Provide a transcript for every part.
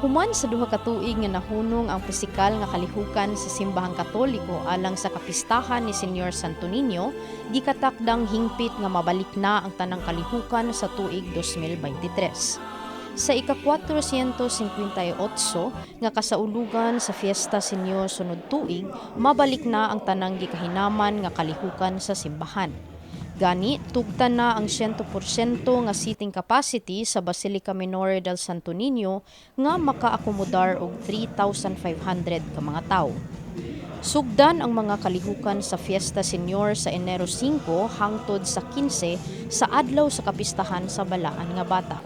Human sa 2 ka tuig nga nahunong ang pisikal nga kalihukan sa Simbahang Katoliko alang sa kapistahan ni Señor Santo Niño, gikatakdang hingpit nga mabalik na ang tanang kalihukan sa tuig 2023. Sa ika-458 nga kasaulugan sa Fiesta Señor sunod tuig, mabalik na ang tanang gikahinaman nga kalihukan sa simbahan. Gani, tugtan na ang 100% nga seating capacity sa Basilica Minore del Santo Niño nga makaakomodar og 3,500 ka mga tawo. Sugdan ang mga kalihukan sa Fiesta Señor sa Enero 5 hangtod sa 15, sa adlaw sa kapistahan sa Balaan nga Bata.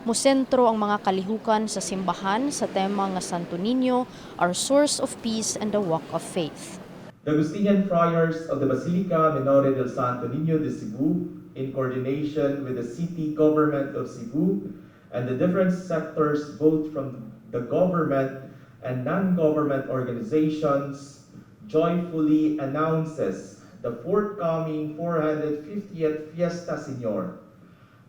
Mosentro ang mga kalihukan sa simbahan sa tema nga Santo Niño, Our Source of Peace and the Walk of Faith. The Agustinian Friars of the Basilica Minore del Santo Niño de Cebu, in coordination with the city government of Cebu and the different sectors both from the government and non-government organizations, joyfully announces the forthcoming 450th Fiesta Señor.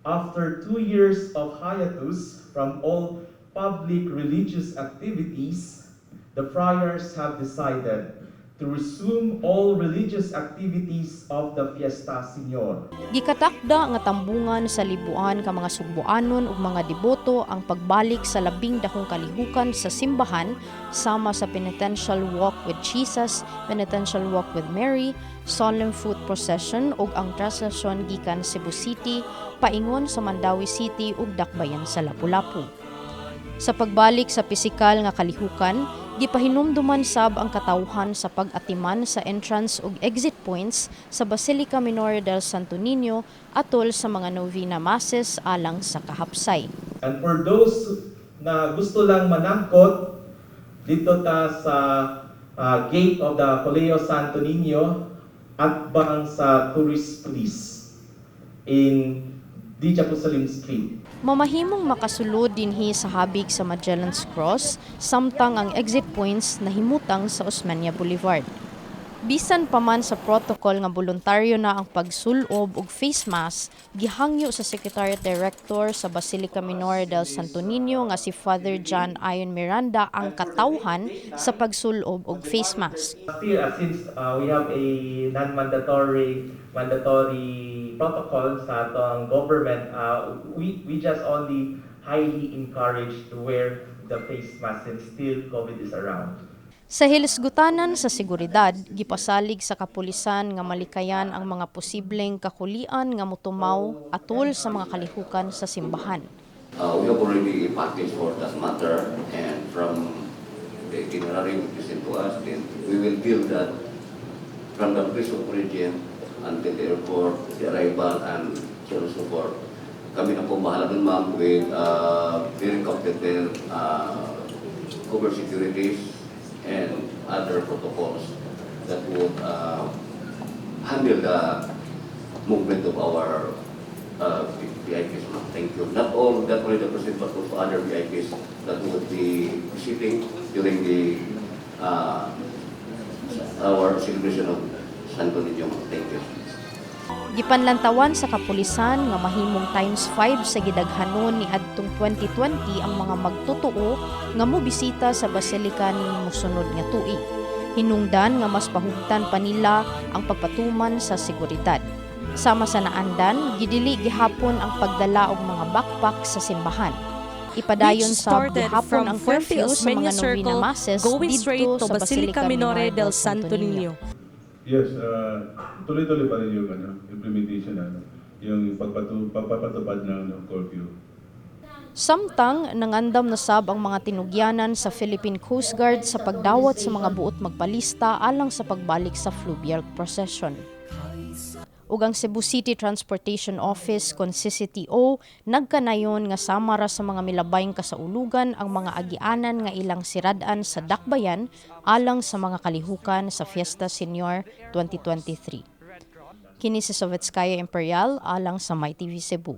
After 2 years of hiatus from all public religious activities, the friars have decided to resume all religious activities of the Fiesta Señor. Gikatakda nga tambungan sa libuan ka mga sugboanon ug mga deboto ang pagbalik sa labing dakong kalihukan sa simbahan sama sa Penitential Walk with Jesus, Penitential Walk with Mary, Solemn Foot Procession ug ang traslasyon gikan Cebu City paingon sa Mandaue City ug Dakbayan sa Lapu-Lapu. Sa pagbalik sa pisikal nga kalihukan, gipahinumduman sab ang katawhan sa pag-atiman sa entrance ug exit points sa Basilica Minore del Santo Niño atol sa mga novena masses alang sa kahapsay. And for those na gusto lang manangkot, dito ta sa gate of the Colegio Santo Niño atbang sa Tourist Police in D. Jacosalim Street. Mamahimong makasulod dinhi sa habig sa Magellan's Cross samtang ang exit points nahimutang sa Osmeña Boulevard. Bisan pa man sa protocol nga boluntaryo na ang pagsulob og face mask, gihangyo sa Secretariat Director sa Basilica Minore del Santo Niño nga si Father John Ayon Miranda ang katawhan sa pagsulob og face mask. Still, since we have a non-mandatory mandatory protocol sa atong government, we just only highly encourage to wear the face mask since still COVID is around. Sa hilisgutanan sa seguridad, gipasalig sa kapulisan nga malikayan ang mga posibleng kakulian nga motumaw atol sa mga kalihukan sa simbahan. We have already a package for that matter, and from the itinerary which is sent to us, then we will build that from the place of origin until the airport, the arrival, and so on and so forth. Kami na po bahala dun, ma'am, with very competent cover securities and other protocols that would handle the movement of our VIPs, ma'am. Thank you. Not only the president, but also other VIPs that would be visiting during the our celebration of Santo Niño, ma'am. Thank you. Gipanlantawan sa kapulisan nga mahimong times 5 sa gidaghanon ni adtong 2020 ang mga magtotoo nga mobisita sa basilika ning mosunod nga tuig. Hinungdan nga mas pahugtan pa nila ang pagpatuman sa seguridad. Sama sa naandan, gidili gihapon ang pagdala og mga backpack sa simbahan. Ipadayon which sa started gihapon from ang Fuente curfew sa Osmeña mga novena Circle masses going straight didto to sa Basilica Minore del Santo Niño. Yes, tuloy-tuloy pa rin yung implementation na yung pagpapatupad ng curfew. Samtang nangandam na sab ang mga tinugyanan sa Philippine Coast Guard sa pagdawat sa mga buot magpalista alang sa pagbalik sa fluvial procession. Ug ang Cebu City Transportation Office kon CCTO nagkanayon nga sama ra sa mga milabayng kasaulugan ang mga agianan nga ilang sirad-an sa Dakbayan alang sa mga kalihukan sa Fiesta Señor 2023. Kini si Sovetskaya Imperial alang sa MyTV Cebu.